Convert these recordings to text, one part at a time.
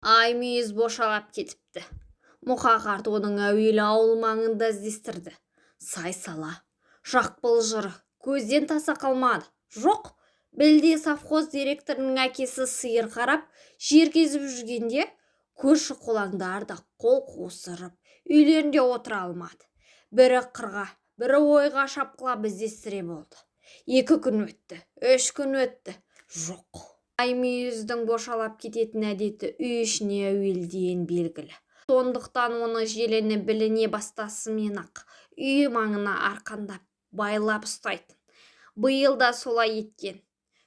Аймүйіз бошалап кетіпті. Мұқа қарт оның әуелі ауыл маңында іздестірді. Сай-сала, жақ-былжыры көзден таса қалмады. Жоқ, білде совхоз директорының әкесі сиыр қарап, жер кезіп жүргенде көрші-қолаңдар да қол қусырып, үйлерінде отыра алмады. Бірі қырға, бірі ойға шапқылап іздестіре болды. 2 күн өтті, 3 күн өтті. Жоқ. Аймүйіздің бошалап кететін әдеті үй ішіне әуелден белгілі. Сондықтан оны желіні біліне бастасымен-ақ үй маңына арқандап байлап ұстайтын. Биыл да солай еткен.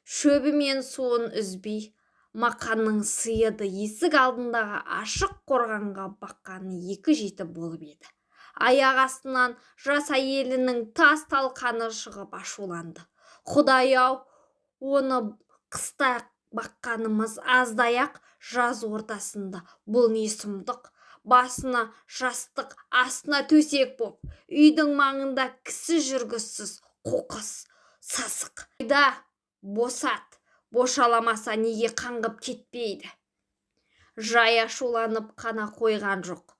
Шөбі мен суын үзбей, Мақанның сиырды есік алдындағы ашық қорғанға баққаны 2 жеті болып еді. Аяқ астынан жас әйелінің тас талқаны шығып ашуланды. Құдай-ау, оны қыста баққанымыз аздай-ақ, жаз ортасында бұл не сұмдық? Басына жастық, астына төсек боп, үйдің маңында кісі жүргісіз қоқыс, сасық. Айда, босат, бошаламаса неге қаңғып кетпейді? Жай ашуланып қана қойған жоқ.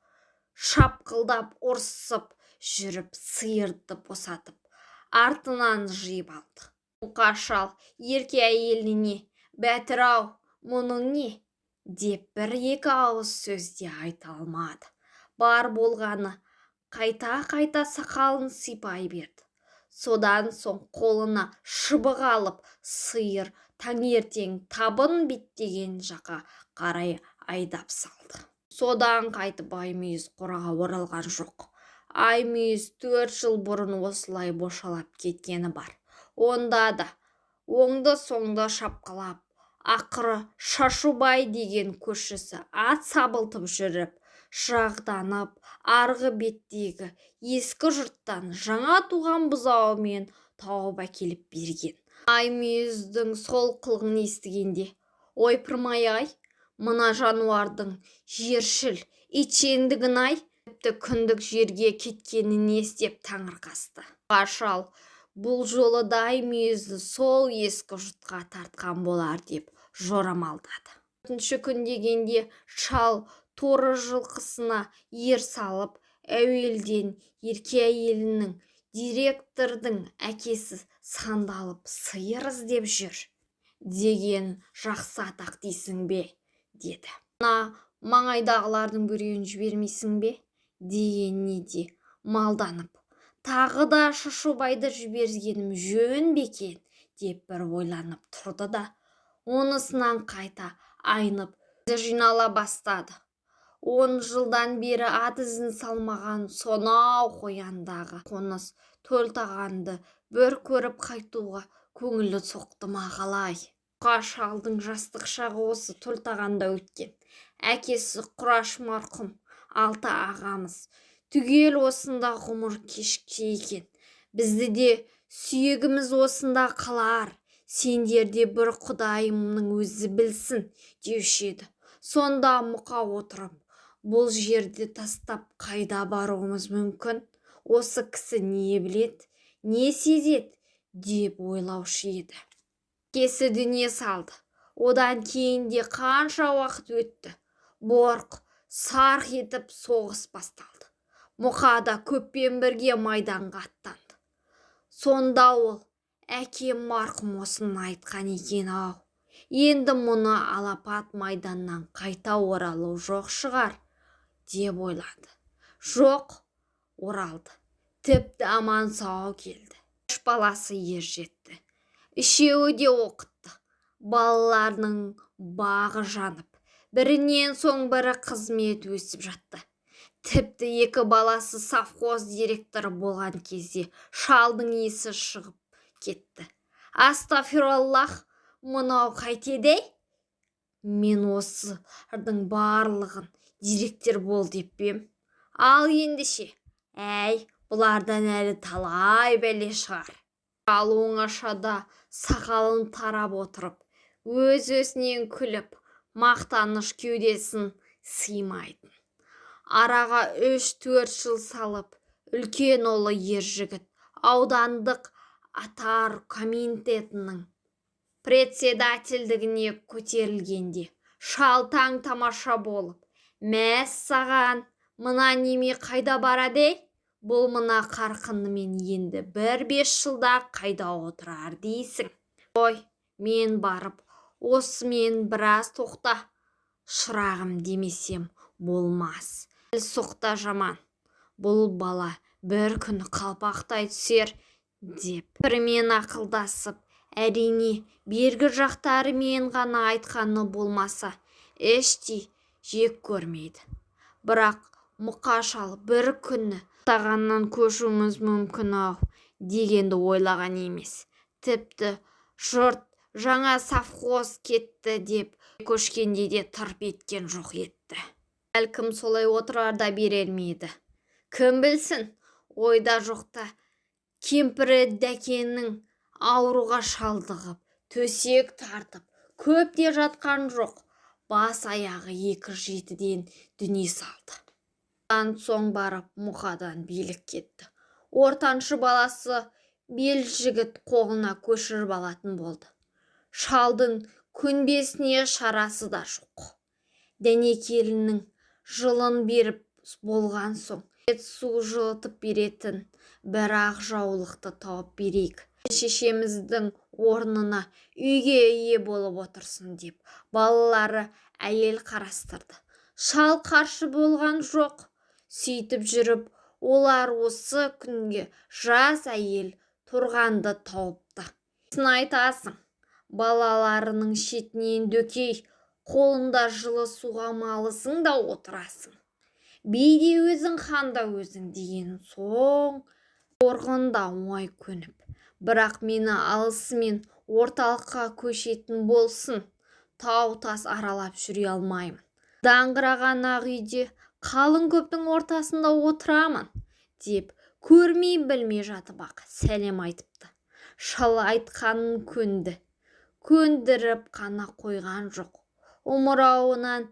Шапқылдап ұрсып жүріп сиырды босатып, артынан жиып алды. Мұқа шал ерке әйеліне: «Бәтір-ау, мұның не?» деп бір-екі ауыз сөз де айта алмады. Бар болғаны қайта-қайта сақалын сипай берді. Содан соң қолына шыбық алып, сиыр таңертең табын беттеген жаққа қарай айдап салды. Содан қайтып Аймүйіз қораға оралған жоқ. Аймүйіз 4 жыл бұрын осылай бошалап кеткені бар. Онда да оңды-соңды шапқылап, ақыры Шашубай деген көршісі ат сабылтып жүріп, шырағданып, арғы беттегі ескі жұрттан жаңа туған бұзауымен тауып әкеліп берген. Аймүйіздің сол қылығын естігенде: «Ойпырмай-ай, мына жануардың жершіл, итшеңдігін-ай, тіпті күндік жерге кеткені несі?» деп таңырқасты. Шал бұл жолы да Аймүйізді сол ескі жұртқа тартқан болар деп жорамалдады. Төртінші күн дегенде шал торы жылқысына ер салып, әуелден ерке әйелінің: «Директордың әкесі сандалып сиыр іздеп жүр деген жақсы атақ дейсің бе?» деді. «Мына маңайдағылардың біреуін жібермейсің бе?» дегеніне де малданып, «Тағы да Шашубайды жібергенім жөн бе екен?» деп бір ойланып тұрды да, онысынан қайта айнып, өзі жинала бастады. 10 жылдан бері ат ізін салмаған сонау қояндағы қоныс Төлтағанды бір көріп қайтуға көңілі соқты ма, қалай? Мұқа шалдың жастық шағы осы Төлтағанда өткен. Әкесі Құраш марқұм, алты ағамыз түгел осында ғұмыр кешкен екен. «Бізді де сүйегіміз осында қалар, сендер де бір құдайымның өзі білсін», деуші еді. Сонда Мұқа отырып: «Бұл жерді тастап қайда баруымыз мүмкін? Осы кісі не біледі, не сезеді?» деп ойлаушы еді. Әкесі дүние салды. Одан кейін де қанша уақыт өтті. Борқ сарқ етіп соғыс басталды. Мұқа да көппен бірге майданға аттанды. Сонда ол: «Әкем марқұм осыны айтқан екен-ау, енді мұны алапат майданнан қайта оралу жоқ шығар», деп ойлады. Жоқ, оралды. Тіпті аман-сау келді. Үш баласы ер жетті. Үшеуі де оқытты. Балаларының бағы жанып, бірінен соң бірі қызмет өсіп жатты. Тіпті екі баласы совхоз директоры болған кезде шалдың есі шығып кетті. «Астафираллах, мынау қайтеді-ей? Мен осылардың барлығын директор бол деп пе ем? Ал ендеше, әй, бұлардан әлі талай бәле шығар». Ал оңашада сақалын тарап отырып, өз-өзінен күліп, мақтаныш кеудесін сыймайтын. Араға 3-4 жыл салып, үлкен ұлы ер жігіт аудандық атар комитетінің председательдігіне көтерілгенде, Шал таң тамаша болып, мәссаған, мына неме қайда барады ей? Бұл мына қарқынымен енді бір 5 жылда қайда отырар дейсің? Ой, мен барып, осымен біраз тоқта, шырағым демесем болмас. Соқта жаман. Бұл бала бір күні қалпақтай түсер, деп бірімен ақылдасып, әрине, бергі жақтарымен ғана айтқаны болмаса, іштей жек көрмейді. Бірақ Мұқа шал бір күні тағаннан көшуіміз мүмкін-ау дегенді ойлаған емес. Тіпті жұрт жаңа совхоз кетті деп көшкенде де тырп еткен жоқ етті. Бәлкім, солай отырар да берер ме еді. Кім білсін, ойда жоқта кемпірі Дәкеннің ауруға шалдығып, төсек тартып, көп те жатқан жоқ, бас аяғы екі жетіден дүние салды. Одан соң барып Мұқадан билік кетті. Ортаншы баласы Белжігіт қолына көшіріп алатын болды. Шалдың көнбесіне шарасы да жоқ. Дәнекелінің жылын беріп болған соң, су жылытып беретін бір ақ жаулықты тауып берейік. Шешеміздің орнына үйге ие болып отырсын деп балалары әйел қарастырды. Шал қарсы болған жоқ. Сөйтіп жүріп, олар осы күнге жас әйел Тұрғанды тауыпты. Несін айтасың, балаларының шетінен дөкей, қолында жылы суға малысың да отырасың. Би де өзің, хан да өзің деген соң Торғын да оңай көніп, бірақ мені алысымен орталыққа көшетін болсын, тау-тас аралап жүре алмаймын. Даңғыраған ақ үйде қалың көптің ортасында отырамын, деп көрмей білмей жатып-ақ сәлем айтыпты. Шал айтқанын көнді. Көндіріп қана қойған жоқ. Омырауынан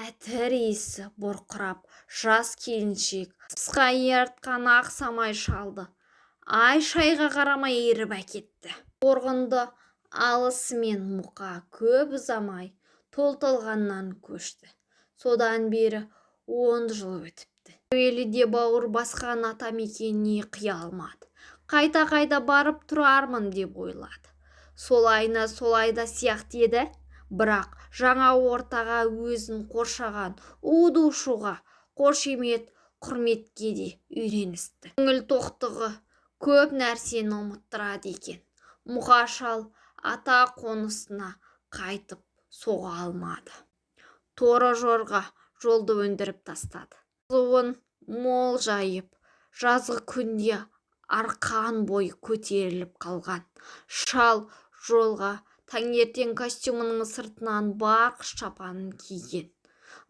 әтір иісі бұрқырап, жас келіншек қысқа артқан ақ самай шалды ай-шайға қарамай еріп әкетті. Торғынды алысымен Мұқа көп ұзамай Толталғаннан көшті. Содан бері 10 жыл өтіпті. Әуелі де бауыр басқан ата мекеніне қия алмады. Қайта-қайта барып тұрармын деп ойлады. Солайына солай да сияқты еді. Бірақ жаңа ортаға, өзін қоршаған уду-шуға, қошемет, құрметке де үйреністі. Көңіл тоқтығы көп нәрсені ұмыттырады екен. Мұқа шал ата қонысына қайтып соға алмады. Торы жорға жолды өндіріп тастады. Қызуын мол жайып, жазғы күнде арқан бойы көтеріліп қалған. Шал жолға таңертең костюмінің сыртынан барқыт шапанын киген.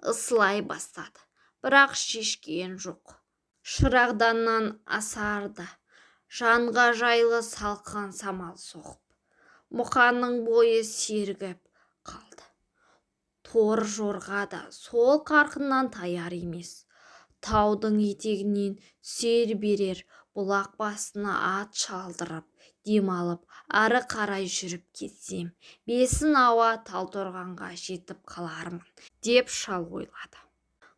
Ысылай бастады, бірақ шешкен жоқ. Шырағданнан асарда жанға жайлы салқын самал соғып, Мұқаның бойы сергіп қалды. Торы жорға да сол қарқыннан таяр емес. Таудың етегінен түсе бере бұлақ басына ат шалдырып, демалып, ары қарай жүріп кетсем, бесін ауа Талдықорғанға жетіп қалармын, деп шал ойлады.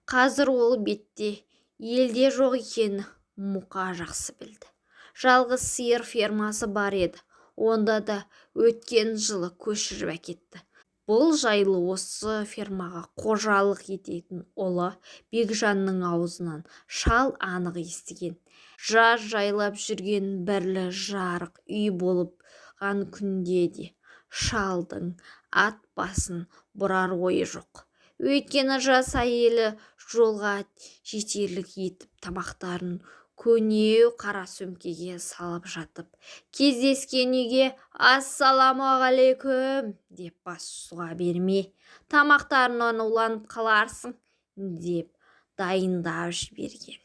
Қазір ол бетте елде жоқ екенін Мұқа жақсы білді. Жалғыз сиыр фермасы бар еді, онда да өткен жылы көшіріп әкетті. Бұл жайлы осы фермаға қожалық ететін ұлы Бекжанның аузынан шал анық естіген. Жаз жайлап жүрген бірлі жарық үй болған күнде де шалдың ат басын бұрар ойы жоқ. Өйткені жас әйелі жолға жетерлік етіп тамақтарын көнеу қара сөмкеге салып жатып, кездескен үйге «Ассалаумағалейкүм» деп бас сұға берме, тамақтарынан уланып қаларсың деп дайындап жіберген.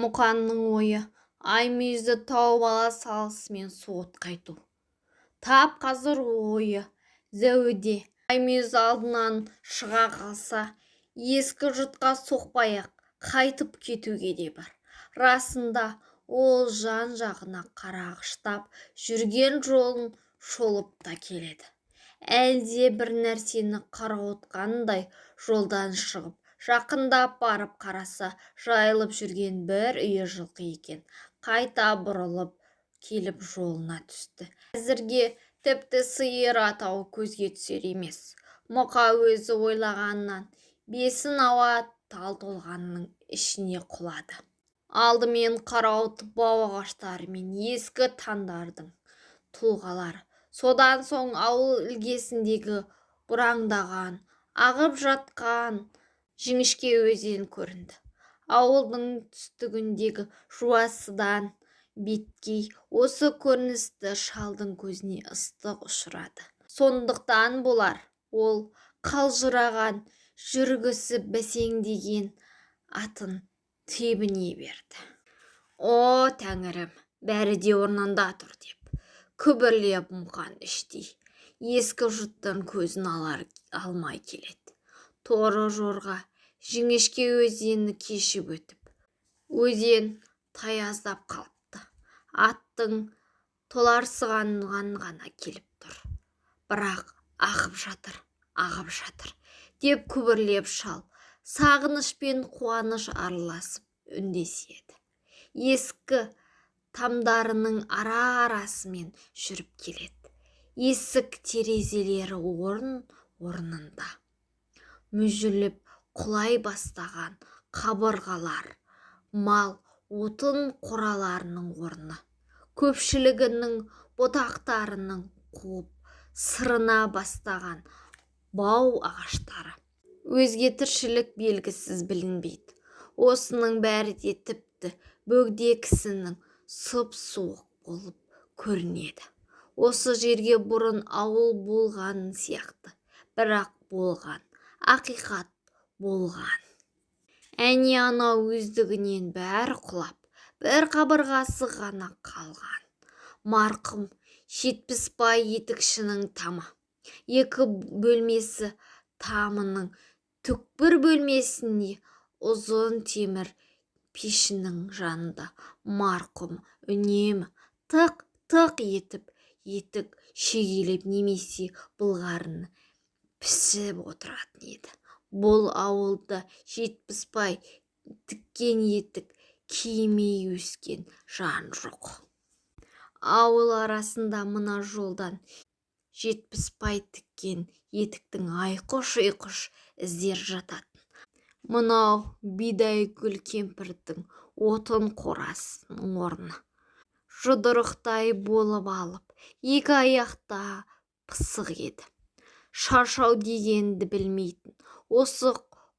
Мұқанның ойы ай мүйізді тауып ала салысымен суыт қайту. Тап қазір ойы зәуіде ай мүйіз алдынан шыға қалса, ескі жұртқа соқпай-ақ қайтып кетуге де бар. Расында, ол жан-жағына қарағыштап жүрген жолын шолып та келеді. Әлде бір нәрсені қарауытқандай жолдан шығып, жақындап барып қараса, жайылып жүрген бір үйір жылқы екен. Қайта бұрылып келіп жолына түсті. Әзірге тіпті сиыр атауы көзге түсер емес. Мұқа өзі ойлағаннан бесін ауа тал толғанның ішіне құлады. Алдымен қарауытып бау ағаштары мен ескі тандардың тұлғалары, содан соң ауыл ілгесіндегі бұраңдаған, ағып жатқан жіңішке өзен көрінді. Ауылдың түстігіндегі жуасыдан беткей осы көріністі шалдың көзіне ыстық ұшырады. Сондықтан болар, ол қалжыраған, жүргісі бәсеңдеген атын тебіне берді. «О, тәңірім, бәрі де орнында тұр», – деп күбірлеп Мұқан іштей. Ескі жұрттан көзін алар алмай келеді. Торы жорға жіңішке өзенні кешіп өтіп, өзен таяздап қалыпты. Аттың толарсығаннан ғана келіп тұр. Бірақ ағып жатыр, ағып жатыр, деп күбірлеп шал, сағыныш пен қуаныш араласып үндеседі. Ескі тамдарының ара-арасымен жүріп келеді. Есік терезелері орын орнында. Мүжіліп құлай бастаған қабырғалар, мал, отын қораларының орны. Көпшілігінің бұтақтарының қуып сырына бастаған бау ағаштары. Өзге тіршілік белгісіз білінбейді. Осының бәрі де тіпті бөгде кісінің сұп-суық болып көрінеді. Осы жерге бұрын ауыл болған сияқты. Бірақ болған, ақиқат болған. Әне анау өздігінен бәрі құлап, бір қабырғасы ғана қалған. Марқұм Жетпісбай етікшінің тамы. Екі бөлмесі тамының түкпір бөлмесінде ұзын темір пешінің жанында марқұм үнемі тық-тық етіп етік шегелеп немесе былғарыны пішіп отыратын еді. Бұл ауылда Жетпісбай тіккен етік кимей өскен жан жоқ. Ауыл арасында мына жолдан Жетпісбай тіккен етіктің айқыш-ұйқыш іздері жататын. Мынау Бидайгүл кемпірдің отын қорасының орны. Жұдырықтай болып алып, екі аяқта пысық еді. Шаршау дегенді білмейтін. Осы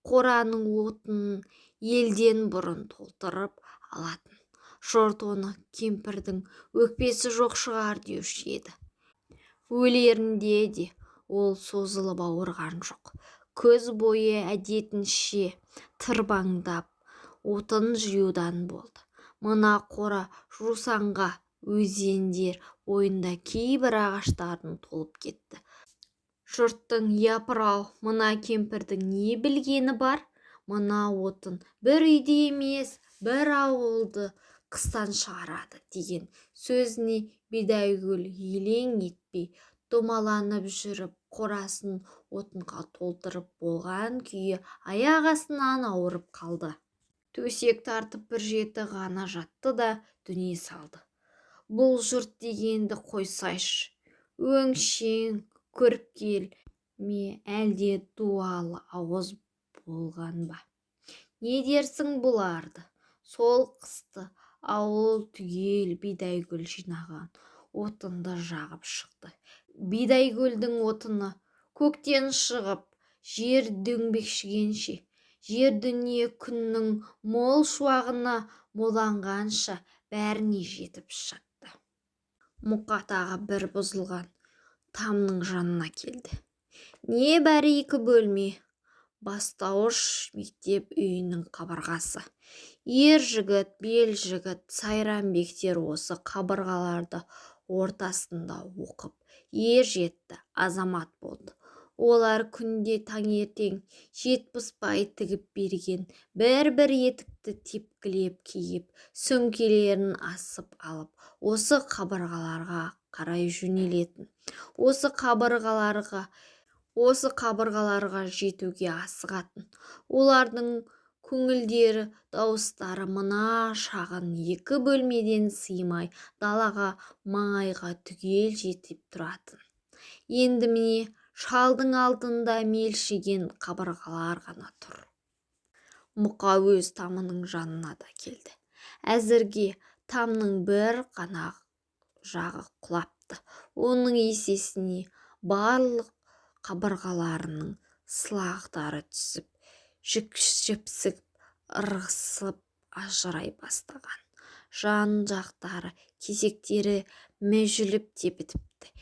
қораның отынын елден бұрын толтырып алатын. Жұрт оны кемпірдің өкпесі жоқ шығар деуші еді. Өлерінде де ол созылып ауырған жоқ. Күз бойы әдетінше тырбаңдап отын жиюдан болды. Мына қора жусанға өзендер бойында кейбір ағаштардың толып кетті. Жұрттың «Япырау, мына кемпірдің не білгені бар? Мына отын бір үйді емес, бір ауылды қыстан шығарады» деген сөзіне Бидайгүл елең етпей, домаланып жүріп қорасын отынға толтырып болған күйі аяқ астынан ауырып қалды. Төсек тартып бір жеті ғана жатты да дүние салды. Бұл жұрт дегенді қойсайшы, өңшең көріпкел ме, әлде дуалы ауыз болған ба? Не дерсің бұларды? Сол қысты ауыл түгел Бидайгүл жинаған отынды жағып шықты. Бидайгүлдің отыны көктен шығып, жер дөңбекшігенше, жер дүние күннің мол шуағына моланғанша бәріне жетіп жатты. Мұқа тағы бір бұзылған тамның жанына келді. Небәрі екі бөлме, бастауыш мектеп үйінің қабырғасы. Ер жігіт, бел жігіт, Сайранбектер осы қабырғаларды ортасында оқып, ер жетті, азамат болды. Олар күнде таңертең Жетпісбай тігіп берген бір-бір етікті тепкілеп киіп, сөмкелерін асып алып, осы қабырғаларға Қарай жөнелетін. Осы қабырғаларға жетуге асығатын. Олардың көңілді дауыстары мына шағын екі бөлмеден сыймай, далаға, маңайға түгел жетіп тұратын. Енді, міне, шалдың алдында мелшиген қабырғалар ғана тұр. Мұқа өз тамының жанына да келді. Әзірге тамның бір ғана жағы құлапты. Оның есесіне барлық қабырғаларының сылақтары түсіп, жіпсіп, ырықсып ажырай бастаған. Жан-жақтары, кесектері мүжіліп те бітіпті.